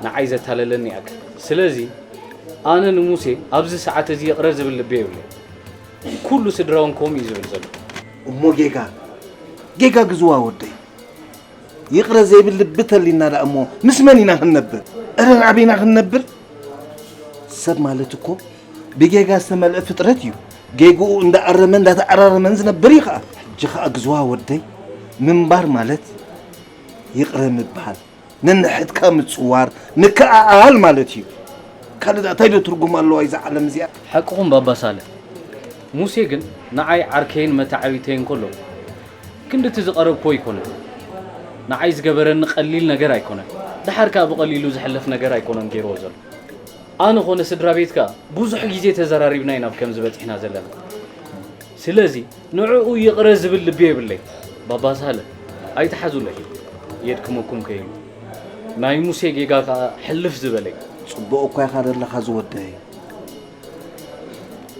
ንዓይ ዘታለለኒ ይኣክል። ስለዚ ኣነ ንሙሴ ኣብዚ ሰዓት እዚ ይቕረ ዝብል ልቢ የብለይን። ኩሉ ስድራውን ከምኡ እዩ ዝብል ዘሎ። እሞ ጌጋ ጌጋ ግዝዋ ወደይ። ይቕረ ዘይብል ልቢ ተሊና ደኣ እሞ ምስ መን ኢና ክንነብር? እረ ኣበይና ክንነብር? ሰብ ማለት እኮ ብጌጋ ዝተመልአ ፍጥረት እዩ። ጌግኡ እንዳኣረመ እንዳተኣራረመን ዝነብር እዩ ኸኣ። ሕጂ ኸኣ ግዝዋ ወደይ ምንባር ማለት ይቕረ ምባል፣ ነንሕድካ ምጽዋር፣ ምክእኣል ማለት እዩ። ካልእ ደኣ እንታይ ዶ ትርጉም ኣለዋ እዛ ዓለም እዚኣ? ሓቅኹም ባባ ሳልሕ። ሙሴ ግን ንዓይ ዓርከይን መተዓብይተይን ከሎ ክንድቲ ዝቐረብክዎ ኣይኮነን። ንዓይ ዝገበረኒ ቀሊል ነገር ኣይኮነን። ደሓር ከኣ ብቐሊሉ ዝሕለፍ ነገር ኣይኮነን ገይርዎ ዘሎ። ኣነ ኾነ ስድራ ቤት ከኣ ብዙሕ ግዜ ተዘራሪብና ኢና ኣብ ከምዚ በጺሕና ዘለና። ስለዚ ንዕኡ ይቕረ ዝብል ልቢ የብለይን። ባባ ሳልሕ ኣይትሓዙለይ የድክመኩም ከይኑ። ናይ ሙሴ ጌጋ ከኣ ሕልፍ ዝበለ እዩ። ጽቡቕ እኳ ኢኻ ዘለኻ ዝወደይ።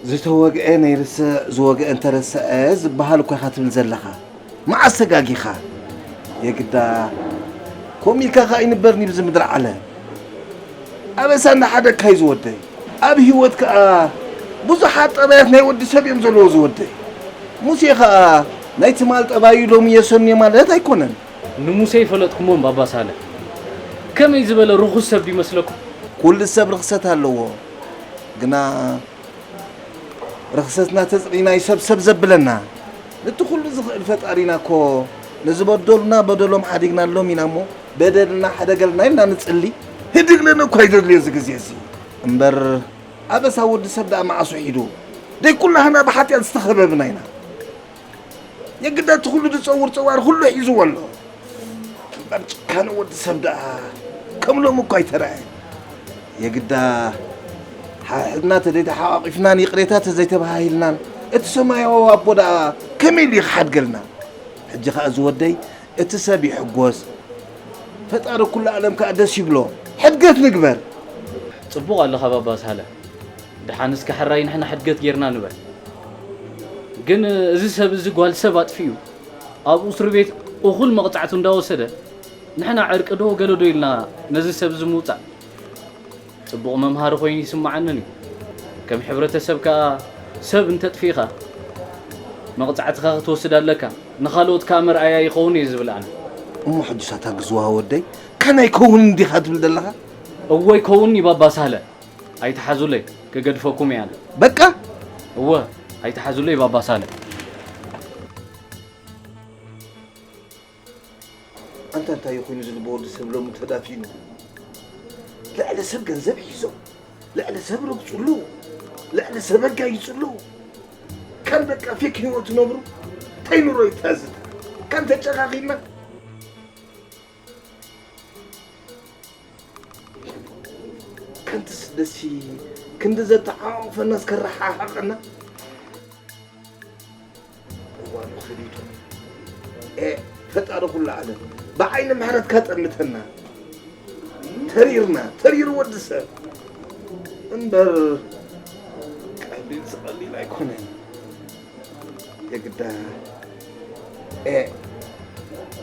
ዝተወግአ ነይርስዕ፣ ዝወግአ እንተረስዐ ዝበሃል እኳ ኢኻ ትብል ዘለኻ። መዓስ ተጋጊኻ? የግዳ ከምኡ ኢልካ ከኣ ኣይንበርን እዩ ብዚ ምድሪ ዓለም። ኣበሳ እንዳሓደግካ እዩ ዝወደይ። ኣብ ህይወት ከኣ ብዙሓት ጠባያት ናይ ወዲ ሰብ እዮም ዘለዉ ዝወደይ። ሙሴ ከኣ ናይ ትማል ጠባዩ ሎሚ የሰንዮ ማለት ኣይኮነን። ንሙሴ ይፈለጥኩሞም ባባ ሳለ። ከመይ ዝበለ ርኹስ ሰብ ድዩ ይመስለኩም? ኩሉ ሰብ ርኽሰት ኣለዎ። ግና ርኽሰትና ተጽሪና እዩ ሰብ ሰብ ዘብለና። ነቲ ኩሉ ዝኽእል ፈጣሪና እኮ ንዝበደሉና በደሎም ሓዲግናሎም ኢና እሞ በደልና ሕደገልና ኢልና ንጽሊ። ህድግለነ እኳ ይደልዮ እዚ ግዜ እዚ። እምበር ኣበሳ ወዲ ሰብ ደኣ መዓስ ውሒዱ? ደይ ኩላህና ብሓጢኣት ዝተኸበብና ኢና። የግዳ እቲ ኩሉ ዝጸውር ጸዋር ኩሉ ሒዝዎ ኣሎ። እምበር ጭካነ ወዲ ሰብ ደኣ ከም ሎሚ እኳ ኣይተረኣየን። የግዳ ሓሕድና ተዘይተሓቋቒፍናን ይቕሬታ ተዘይተባሃሂልናን እቲ ሰማያዊ ኣቦ ደኣ ከመይ ኢሉ ይኽሓድገልና? ሕጂ ኸኣ ዝወደይ እቲ ሰብ ይሕጎስ፣ ፈጣሪ ኩሉ ዓለም ከኣ ደስ ይብሎ። ሕድገት ንግበር። ጽቡቕ ኣለኻ ባባ ሳለ። ደሓን እስከ ሕራይ ንሕና ሕድገት ጌርና ንበል። ግን እዚ ሰብ እዚ ጓል ሰብ ኣጥፊኡ ኣብ እስር ቤት እኹል መቕጻዕቱ እንዳወሰደ ንሕና ዕርቂ ዶ ገለ ዶ ኢልና ነዚ ሰብ እዚ ምውጻእ ጽቡቕ መምሃሪ ኮይኑ ይስምዓንን እዩ። ከም ሕብረተሰብ ከኣ ሰብ እንተጥፊእኻ መቕጻዕትኻ ክትወስድ ኣለካ፣ ንኻልኦት ከኣ መርኣያ ይኸውን እየ ዝብል ኣነ። እሞ ሕጂ ሳታ ግዝዋ ወደይ ካናይ ከውን እንዲኻ ትብል ዘለኻ? እወ ይከውን እዩ ባባ ሳህለ። ኣይትሓዙለይ፣ ክገድፈኩም እየ ኣነ። በቃ። እወ፣ ኣይትሓዙለይ ባባ ሳለ። ኣንታ እንታይ ኮይኑ ዝልቦ ወዲ ሰብ ሎሚ ተዳፊኑ? ልዕሊ ሰብ ገንዘብ ሒዞም፣ ልዕሊ ሰብ ረግጹሉ፣ ልዕሊ ሰብ ኣጋይጹሉ። ከም ደቃ ፌክ ህይወት ትነብሩ፣ እንታይ ኑሮ ይታዝታ? ከም ተጨኻኺና? ከምቲ ስደሲ ክንዲ ዘተዓዋወፈናስ ከረሓሓቐና? እዋኑ ፈሊጡ። ኤ፣ ፈጣሪ ኩሉ ዓለም፣ ብዓይኒ ምሕረትካ ጠምተና። ተሪርና፣ ተሪሩ ወዲ ሰብ። እምበር፣ ቀሊል ዝቐሊል ኣይኮነን። የግዳ፣ ኤ፣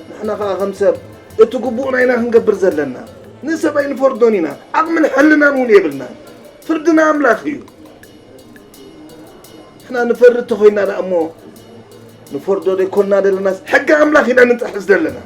ንሕና ኸዓ ከም ሰብ፣ እቲ ግቡእ ናይና ክንገብር ዘለና። ንሰብ ኣይንፈርዶን ኢና። ዓቕምን ሕልናን እውን የብልናን። ፍርድና ኣምላኽ እዩ። ንሕና ንፈርድ ተኾይና ደኣ እሞ፣ ንፈርዶ ዘይኮንና ዘለናስ፣ ሕጊ ኣምላኽ ኢና ንጥሕስ ዘለና።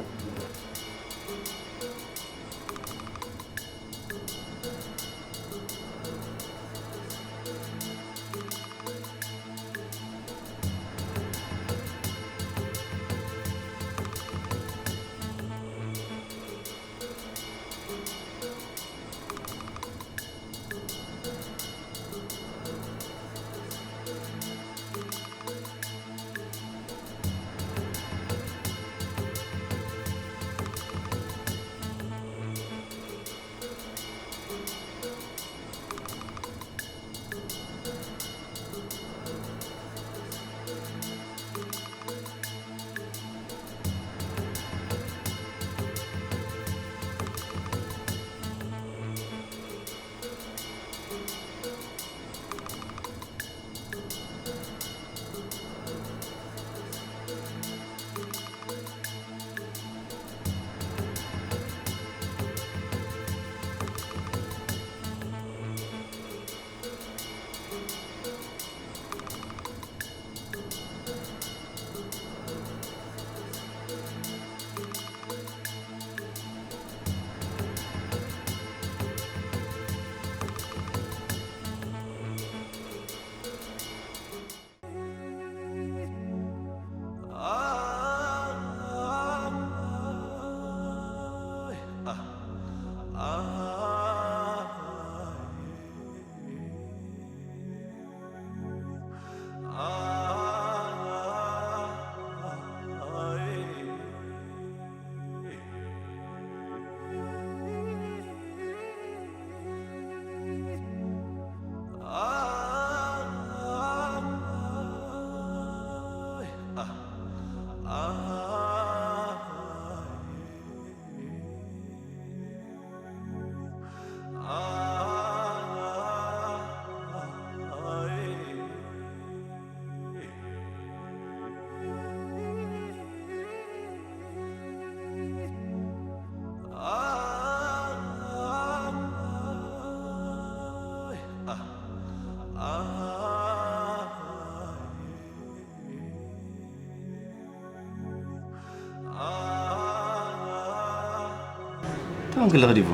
ክለኽ ዲቡ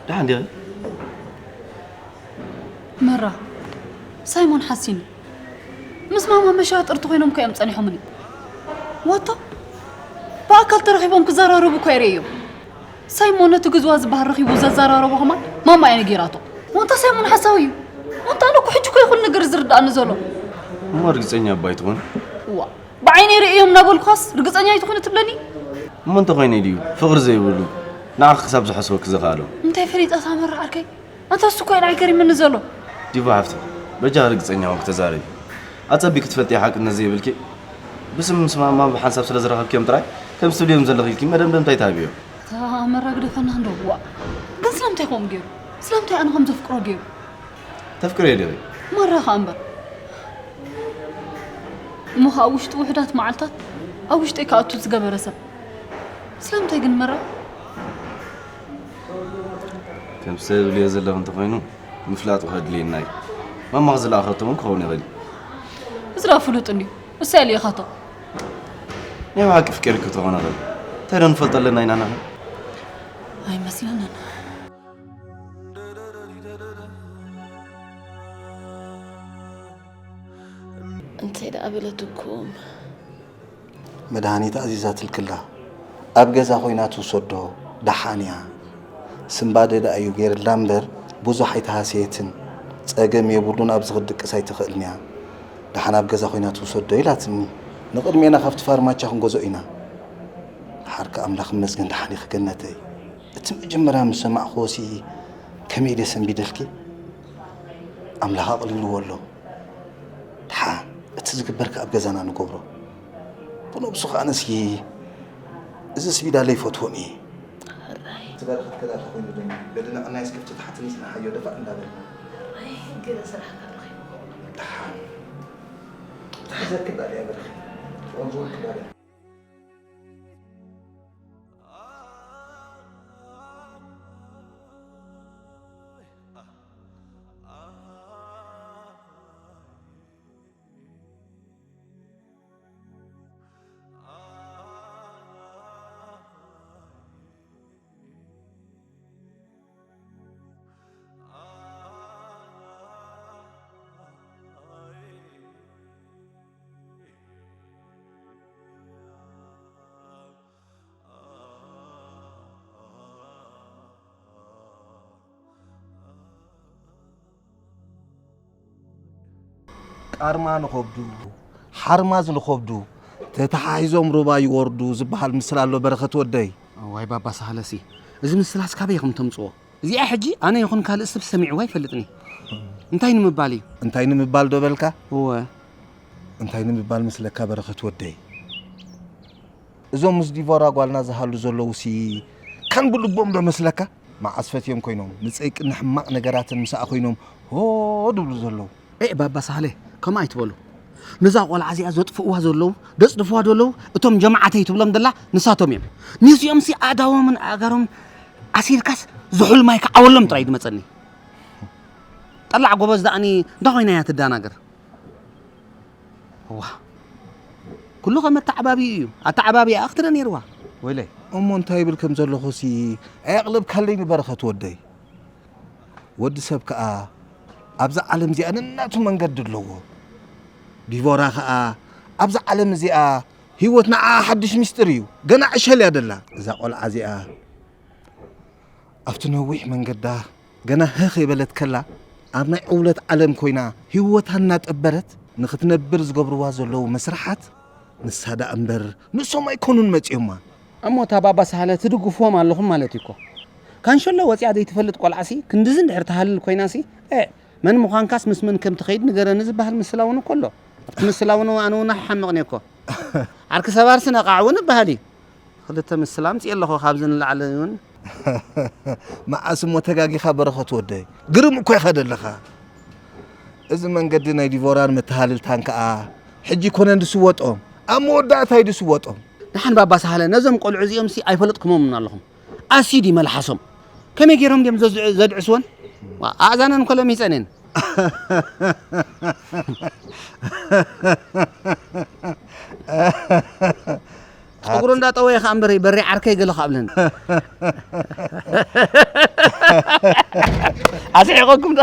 ደሓን ዲኺ? መራ፣ ሳይሞን ሓሲኒ ምስ ማማ መሻጥርቲ ኮይኖም ከ እዮም ጸኒሖምኒ። ወታ ብኣካል ተረኺቦም ክዘራረቡ እኮ የርእዮም። ሳይሞን ነቲ ግዝዋ ዝበሃል ረኺቡ ዘዘራረቦ ከማን ማማ እያ ነጊራቶ። ወንታ ሳይሞን ሓሳዊ እዩ። ወንታ ኣነ እኮ ሕጂ እኮ ይኹን ነገር ዝርዳእኒ ዘሎ። እሞ ርግጸኛ እባ ኣይትኾን? እዋ ብዓይነይ ርእዮም እናበልኳስ ርግጸኛ ኣይትኾነ ትብለኒ? እሞ እንተኾይነ ድዩ ፍቕሪ ዘይብሉ ንዓኺ ክሳብ ዝሓስበኪ ዘኽኣሎ? እንታይ ፈሊጠ እታ መራ ዓርከይ? ኣንታ እሱ እኮ እዩ ንዓይ ገሪምኒ ዘሎ። ዲቦ ሓፍቲ፣ በጃ ርግጸኛ ኮንኪ ተዛረቢ። ኣጸቢቂ ክትፈልጢ ሓቅነት ዘይብልኪ። ብስም ምስ ማማ ብሓንሳብ ስለ ዝረኸብክዮም ጥራይ ከም ዝትብልዮም ዘለኺ ኢልኪ መደምደምታ ኣይትሃብዮ። እታ መራ ግደፈና እንዶ ዋእ። ግን ስለምንታይ ከምኡ ገይሩ? ስለምንታይ ኣነ ከም ዘፍቅሮ ገይሩ? ተፍቅርዮ ዲኺ? መራ ኸኣ እምበር። እሞ ኸኣ ኣብ ውሽጢ ውሑዳት መዓልታት ኣብ ውሽጠይ ክኣቱ ዝገበረ ሰብ ስለምንታይ ግን መራ? ከም ሰብ ዝብልዮ ዘለኹ እንተኾይኑ ምፍላጡ ከድልየና እዩ። ማማኽ ዝለኣኸቶ እውን ክኸውን ይኽእል እዩ። እዚ ደኣ ፍሉጥ እንድዩ። እሱ እያ ልኢኻቶ። ናይ ብሓቂ ፍቂርኪ ተኾነ ኸ እንታይ ዶ ንፈልጦ ኣለና ኢና ንሕና? ኣይመስለንን። እንታይ ደኣ በለትኩም? መድሃኒት ኣዚዛትልክላ ኣብ ገዛ ኮይና ትውሰዶ ደሓን እያ። ስንባደ ደኣ እዩ ገይርላ እምበር ብዙሕ ኣይተሃሰየትን። ጸገም የብሉን ኣብዚ ክድቅስ ኣይትኽእልን እያ። ደሓን ኣብ ገዛ ኮይና ትውሰዶ ኢላትኒ። ንቕድሜና ካብቲ ፋርማቻ ክንገዝኦ ኢና። ደሓር ከኣ ኣምላኽ ይመስገን ደሓን ኢኺ ገነተይ። እቲ መጀመርያ ምስ ሰማዕክዎሲ ከመይ ድየ ሰንቢደልኪ? ኣምላኽ ኣቕሊልዎ ኣሎ። ደሓን እቲ ዝግበር ከኣ ኣብ ገዛና ንገብሮ። ብነብሱ ከኣ ኣነሲ እዚ ስቢዳለ ኣይፈትዎን እየ። እቲ በረኸት ከዳለ ኮይኑ ደም በድነቕናይስ ከፍቲ ተሓትኒ ጽናሓዮ ደፋእ እንዳበል። ኣይ ገለ ስራሕ ካብ ረኺቡ። ደሓን ትሕዘኪ ዳልያ በረኺ። ትቐንዝወልኪ ዳልያ። ቃርማ ንኸብዱ ሓርማዝ ንኸብዱ ተተሓሒዞም ሩባ ይወርዱ ዝበሃል ምስላ ኣሎ በረኸት ወደይ። እዋይ ባባ ሳህለሲ፣ እዚ ምስላስ ካበይ ኢኹም ተምጽዎ? እዚኣ ሕጂ ኣነ ይኹን ካልእ ሰብ ሰሚዕዋ ኣይፈልጥን እዩ። እንታይ ንምባል እዩ? እንታይ ንምባል ዶ በልካ? እወ። እንታይ ንምባል መስለካ በረኸት ወደይ? እዞም ምስ ዲቮራ ጓልና ዝሃሉ ዘለዉ ሲ ከም ብልቦም ዶ መስለካ? መዓስ ፈትዮም ኮይኖም ንጸይቅን ንሕማቕ ነገራትን ምስኣ ኮይኖም ሆ ድብሉ ዘለዉ። ኤእ ባባ ሳህለ ከምኡ ኣይትበሉ። ነዛ ቆልዓ እዚኣ ዘጥፍእዋ ዘለዉ ዘጽድፍዋ ዘለዉ እቶም ጀማዓተይ ትብሎም ዘላ ንሳቶም እዮም። ነዚኦም ሲ ኣእዳዎምን ኣእጋሮምን ኣሲርካስ ዝሑል ማይ ክዓወሎም ጥራይ ድመጸኒ። ጠላዕ ጎበዝ ደኣኒ እንታይ ኮይና እያ ትዳናገር? እዋ ኩሉ ከም ኣተዓባቢኡ እዩ። ኣተዓባቢኣ ክትርኢ ነይርዋ። ወይለይ። እሞ እንታይ ይብል ከም ዘለኹ ሲ ኣየቕለብካለይ ንበረኸት ወደይ። ወዲ ሰብ ከኣ ኣብዛ ዓለም እዚኣ ነናቱ መንገዲ ኣለዎ። ዲቮራ ከኣ ኣብዛ ዓለም እዚኣ ህይወት ንዓኣ ሓድሽ ሚስጥር እዩ። ገና ዕሸል እያ ደላ እዛ ቆልዓ እዚኣ። ኣብቲ ነዊሕ መንገዳ ገና ህኽ የበለት ከላ ኣብ ናይ ዕውለት ዓለም ኮይና ህይወታ እናጠበረት ንኽትነብር ዝገብርዋ ዘለዉ መስርሓት ንሳ ደኣ እምበር ንሶም ኣይኮኑን መጺኦማ። እሞ እታ ባባ ሳህለ ትድግፍዎም ኣለኹም ማለት እዩ እኮ። ካንሸሎ ወጺኣ ዘይትፈልጥ ቆልዓሲ ክንድዚ እንድሕር ትሃልል ኮይናሲ ኤእ መን ምዃንካስ ምስ መን ከም ትኸይድ ንገረኒ ዝበሃል ምስላ እውን እኮ ኣሎ። ኣብቲ ምስላ እውን ኣነ እውን ኣይሓምቕን እየ እኮ። ዓርኪ ሰባርሲ ነቓዕ እውን ይበሃል እዩ። ክልተ ምስላ ኣምፅኤ ኣለኹ ካብዚ ንላዕሊ እውን። መዓስ እሞ ተጋጊኻ በረኸት ወደይ? ግርም እኮ ኢኻ ዘለኻ። እዚ መንገዲ ናይ ዲቮራን መተሃልልታን ከኣ ሕጂ ኮነን ዝስወጦም ኣብ መወዳእታ እዩ ዝስወጦም። ደሓን ባባ ሳህለ ነዞም ቆልዑ እዚኦም ሲ ኣይፈለጥኩሞምን ኣለኹም። ኣሲድ እዩ መልሓሶም። ከመይ ገይሮም ድዮም ዘዝ- ዘድዕስወን? ዋ፣ ኣእዛነን እኮ ለሚፀን እየን። ጸጉሩ እንዳጠወየ ከኣ እምበሪ በሪ ዓርከይ ገለ ከኣብለን። ኣስሒቐኩም ዶ?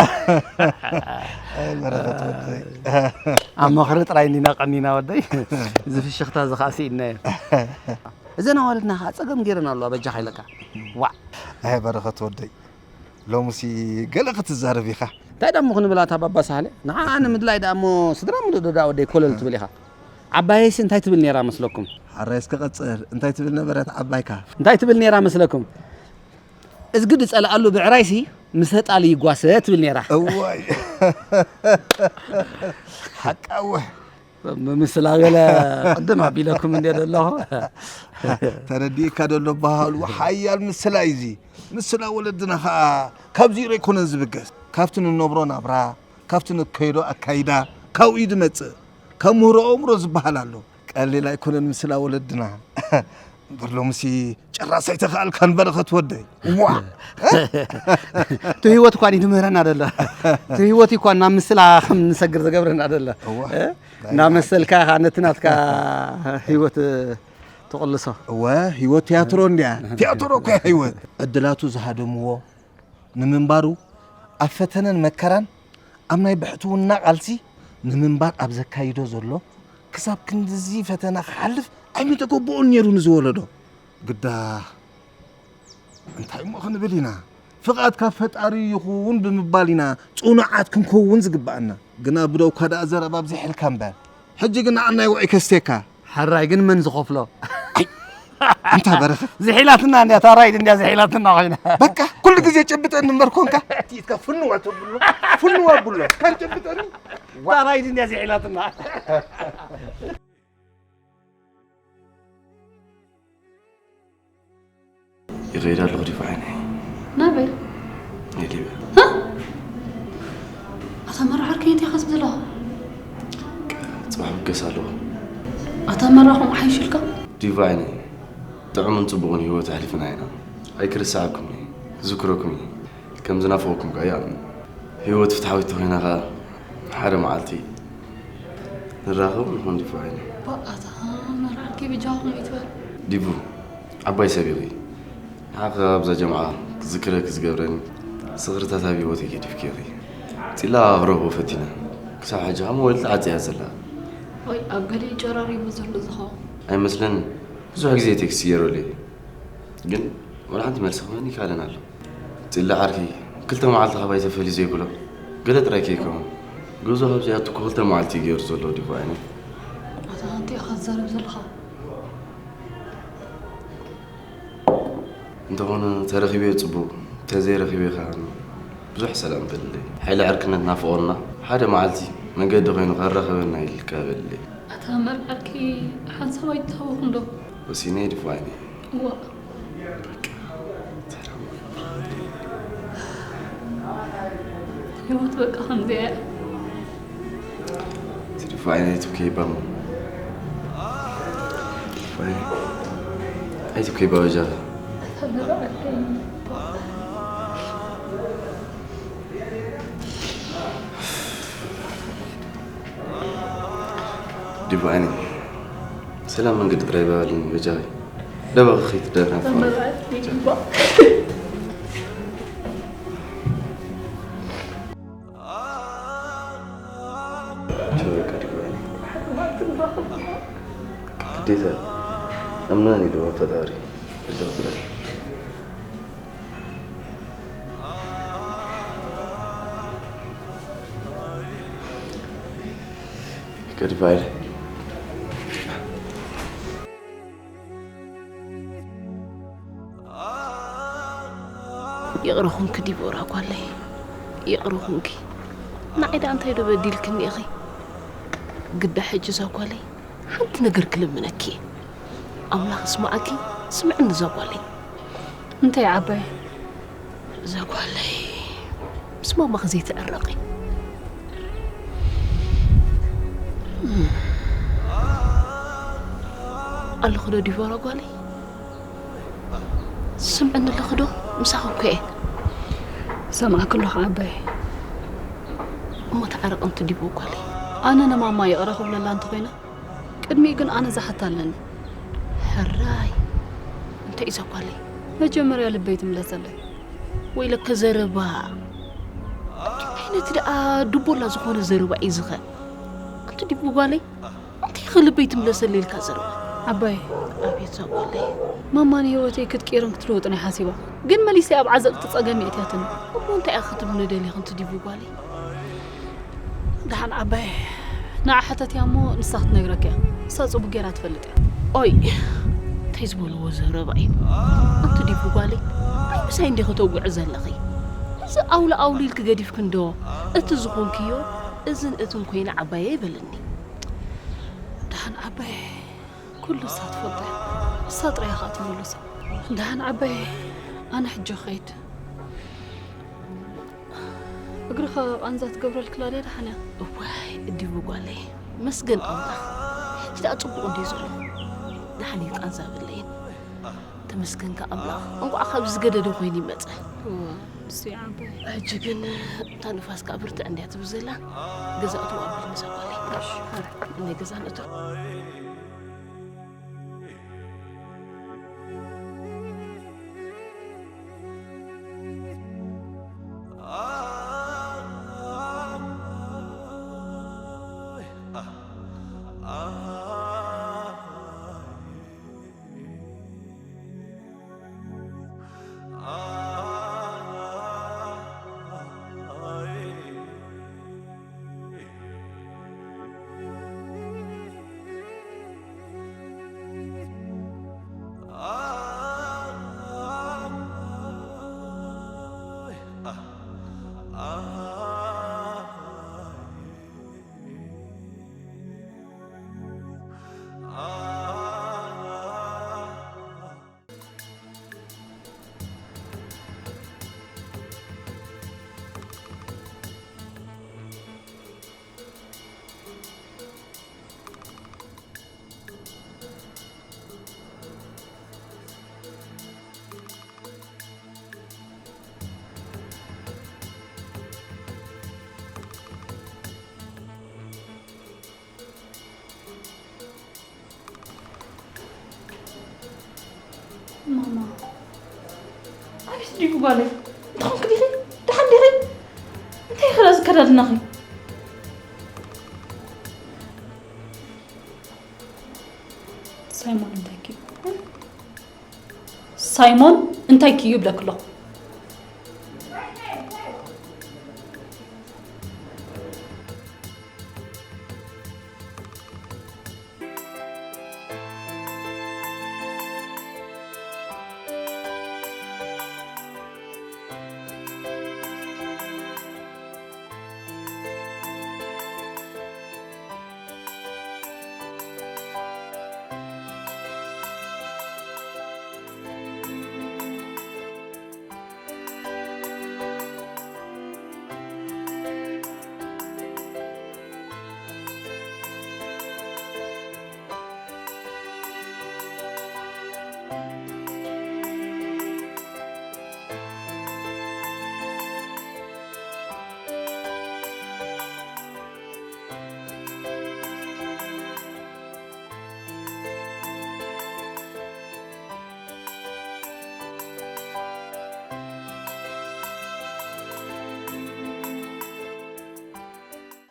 ኣይ በረኸት ወደይ። ኣብ ምኽሪ ጥራይ እንዲና ቀኒና ወደይ። እዚ ፍሽኽታ እዚ ከኣ ስኢንናዮ። እዘን ኣዋልድና ከኣ ጸገም ገይረን ኣለዋ በጃኻ ኢለካ። ዋዕ። ኣይ በረኸት ወደይ። ሎምሲ ገለ ክትዛረብ ኢኻ። እንታይ ደሞ ክንብል ኣታ ባባ ሳህለ? ንዓኣ ንምድላይ ደኣ እሞ ስድራ ምሉእ ዶ ደኣ ወደይ ኮለል ትብል ኢኻ? ዓባየይሲ እንታይ ትብል ነይራ መስለኩም? ሓራይ እስከ ቀጽል። እንታይ ትብል ነበረት ዓባይካ? እንታይ ትብል ነይራ መስለኩም? እዝጊ ዝጸልኣሉ ብዕራይሲ ምስ ተጣሊ ይጓሰ ትብል ነይራ። እዋይ። ሓቃዊ። ምስላ ገለ ቅድም ኣቢለኩም እንደ ዘለኹ። ተረዲእካ ደሎ በሃሉ ሓያል ምስላ እዩ እዚ። ምስላ ወለድና ኸኣ ካብዚ ኣይኮነን ዝብገስ። ካብቲ ንነብሮ ናብራ፣ ካብቲ ንከይዶ ኣካይዳ፣ ካብኡ እዩ ዝመጽእ። ካብ ምህሮ ኣእምሮ ዝበሃል ኣሎ። ቀሊል ኣይኮነን ምስላ ወለድና። እምበር ሎምሲ ጭራስ ኣይተኻእልካን በረኸት ወደይ። ዋ! እቲ ህይወት እኳ እዩ ትምህረና ደሎ። እቲ ህይወት እዩ እኳ ናብ ምስላ ከም ንሰግር ዝገብረና ደሎ። እዋ። እ? እናመሰልካ ኢኻ ነቲ ናትካ ህይወት ትቕልሶ። እወ፣ ህይወት ቲያትሮ እንድያ። ቲያትሮ እኮ እያ ህይወት። ዕድላቱ ዝሃደምዎ ንምንባሩ ኣብ ፈተነን መከራን ኣብ ናይ ብሕትውና ቃልሲ ንምንባር ኣብ ዘካይዶ ዘሎ ክሳብ ክንድዚ ፈተና ክሓልፍ ኣይምተገበኦን ነይሩ ንዝወለዶ። ግዳ እንታይ እሞ ክንብል ኢና? ፍቓድ ካብ ፈጣሪ ይኹን ብምባል ኢና ጽኑዓት ክንከውን ዝግብኣና። ግና ብደውካ ደኣ ዘረባ ኣብዚሕልካ እምበር። ሕጂ ግን ንዓናይ ውዑይ ከስቴካ። ሕራይ ግን መን ዝኸፍሎ? ኣንታ በረኸት። ዝሒላትና እንድያ፣ እታ ራይድ እንድያ ዝሒላትና ኮይና። በቃ፣ ኩሉ ግዜ ጨብጠኒ እምበር ኮንካ። ኢድካ ፍንዋ ተብሎ፣ ፍንዋ ብሎ። ካን ጨብጠኒ። እታ ራይድ እንድያ ዝሒላትና። ይኸይድ ኣለኹ ዲፋ ዓይነይ። ናበይ? ንሊብያ። ሃ? ኣታ መራዓር ከየት ኢኻ ዝብላ? ጽባሕ ምገስ ኣለኹ። ኣታ መራ ከምኡ ሓይሽልካ? ዲፋ ዓይነይ፣ ጥዑምን ጽቡቕን ህይወት ኣሕሊፍና ኢና። ኣይክርስዓኩም እየ፣ ክዝክረኩም እየ። ከም ዝናፍቐኩም ከኣ ይኣምን። ህይወት ፍትሓዊት ተኾይና ከኣ ሓደ መዓልቲ ንራኸብ ንኾን ዲፋ ዓይነይ። ባእ ኣታ መራዓር ከይ ብጃኹም ይትበል። ዲቡ፣ ዓባይ ሰብ ኢኺ። ንዓኺ ኣብዛ ጀምዓ ክዝክረኪ ዝገብረኒ ዝኽርታት ኣብ ህይወተይ ገዲፍክዮ ኢኺ። ጺላ ክረኽቦ ፈቲነ። ክሳብ ሕጂ ከኣ ሞባይል ተዓጽያ ዘላ። ወይ ኣብ ገሊኡ ጨራሪቡ ዘሎ ዝኸውን። ኣይመስለንን። ብዙሕ ግዜ ቴክስት ገይረሉ እየ። ግን ወላ ሓንቲ መልሲ ክህበኒ ኣይከኣለን ኣሎ። ጺላ ዓርከይ፣ ክልተ መዓልቲ ካባይ ተፈልዩ ዘይብሎ ገለ ጥራይ ከይከውን። ገዝኡ ካብዚ ኣቱ እኮ ክልተ መዓልቲ እዩ ገይሩ ዘሎ ዲፋ ዓይነይ። ኣታ ኣንተ ኢኻ ትዛረብ ዘለኻ። እንተኾነ ተረኺበዮ ጽቡቕ፣ ተዘይረኺበዮ ከኣ ብዙሕ ሰላም በልለይ። ሓይሊ ዕርክነት ናፍቖና፣ ሓደ መዓልቲ መንገዲ ኮይኑ ከራኸበና ኢልካ በልለይ። ኣታ መርዓርኪ ሓንሳብ ኣይትታወኹም ዶ? ወሲነ ዲፋ ዓይነይ። እዋ። በቃ፣ ሰላም። ህይወት በቃ ከምዚኣ እያ። ዲፋ ዓይነይ ኣይትብከይ ባሞ። ዲፋ ዓይነይ። ኣይትብከይ ባበጃኻ። ዲፋ ዓይነይ። ሰላም መንገዲ ጥራይ ባባልኒ በጃኺ። ደባኺ ከይትደናፋ። ግዴታ ኣምናኒ ዶ ፈጣሪ? Goodbye. ይቕረ ኹንኪ ዲቦራ ጓለይ፣ ይቕረ ኹንኪ። ንዓይ ደኣ እንታይ ዶ በዲልክኒ ኢኺ? ግዳ ሕጂ እዛ ጓለይ ሓንቲ ነገር ክልምነኪ እየ። ኣምላኽ ይስማዓኪ፣ ስምዕኒ እዛ ጓለይ። እንታይ ዓባይ? እዛ ጓለይ ምስ ማማኺ ዘይትዕረቒ። ኣለኹ ዶ ዲቦራ ጓለይ? ስምዕኒ ኣለኺ ዶ? ምሳኺ እኮ እየ። ሰማዕኪ ኣለኹ ዓባይ። እሞ ተዓረቕንቲ ዲቦ ጓለይ። ኣነ ንማማ ይቕረ ክብለላ እንተኾይነ፣ ቅድሚኡ ግን ኣነ ዝሓታ ኣለኒ። ሕረ እንታይ እዩ ዘጓለይ? መጀመርያ ልበይ ትምለሰለይ። ወይለከ ዘረባ። እንታይ ዓይነት ደኣ ድቦላ ዝኾነ ዘረባ እዩ ዝኸ? ኣንቲ ዲቡ ጓለይ፣ እንታይ ኢኺ ልበይ ትምለሰለይ ኢልካ ዘረባ? ዓባይ፣ ኣቤት ዘጓለይ። ማማ ንህይወተይ ክትቅይርን ክትልውጥን እያ ሓሲባ። ግን መሊሰ ኣብ ዓዘቕቲ ጸገም የእትያትኒ። እሞ እንታይ እያ ክትብልኒ ደሊኺ ኣንቲ ዲቡ ጓለይ? ደሓን ዓባይ፣ ንዓ ሕተትያ እሞ ንሳ ክትነግረካ እያ። ንሳ ጽቡቕ ጌራ ትፈልጥ እያ። ኦይ፣ እንታይ ዝበልዎ ዘረባ እዩ? ኣንቲ ዲቡ ጓለይ፣ ኣይ ምሳይ እንዲኺ ተውግዒ ዘለኺ? እዚ ኣውሊ ኣውሊ ኢልኪ ገዲፍኪ እንዶ፣ እቲ ዝኾንክዮ እዝን እትን ኮይነ ዓባየይ በልኒ። ደሓን ዓባይ፣ ኩሉ ንሳ ትፈልጦ እያ። ንሳ ጥራይ እያ ኸኣ ትምልሶ። ደሓን ዓባይ፣ ኣነ ሕጂ ክኸይድ። እግርኻ ቃንዛ ትገብረልክላ ድያ ደሓን እያ? እዋይ፣ ዲቡ ጓለይ፣ መስገን ኣምላኽ። ሕጂ ደኣ ጽቡቕ እንድዩ ዘሎ። ደሓን እዩ ቃንዛ የብለይን። ተመስገንካ ኣምላኽ። እንቋዕ ካብ ዝገደደ ኮይኑ ይመጸ። እዋ፣ ንሱ ይዓቢ። ሕጂ ግን እታ ንፋስ ከኣ ብርትዕ እንድያ ትብል ዘላ። ገዛ እትው ኣብል ምሳ ጓለይ። እሺ፣ ሕራይ። ናይ ገዛ ንእቶ። ማማ፣ ኣቤት ዲቡ ጓለይ፣ እንታይ ኾንክ ዲኺ? ደሓን ዲኺ? እንታይ ኢኺ ዳኣ ዝከዳድናኺ? ሳይሞን እንታይ ክዩ? ሳይሞን እንታይ ክዩ ይብለኪ ኣለኹ?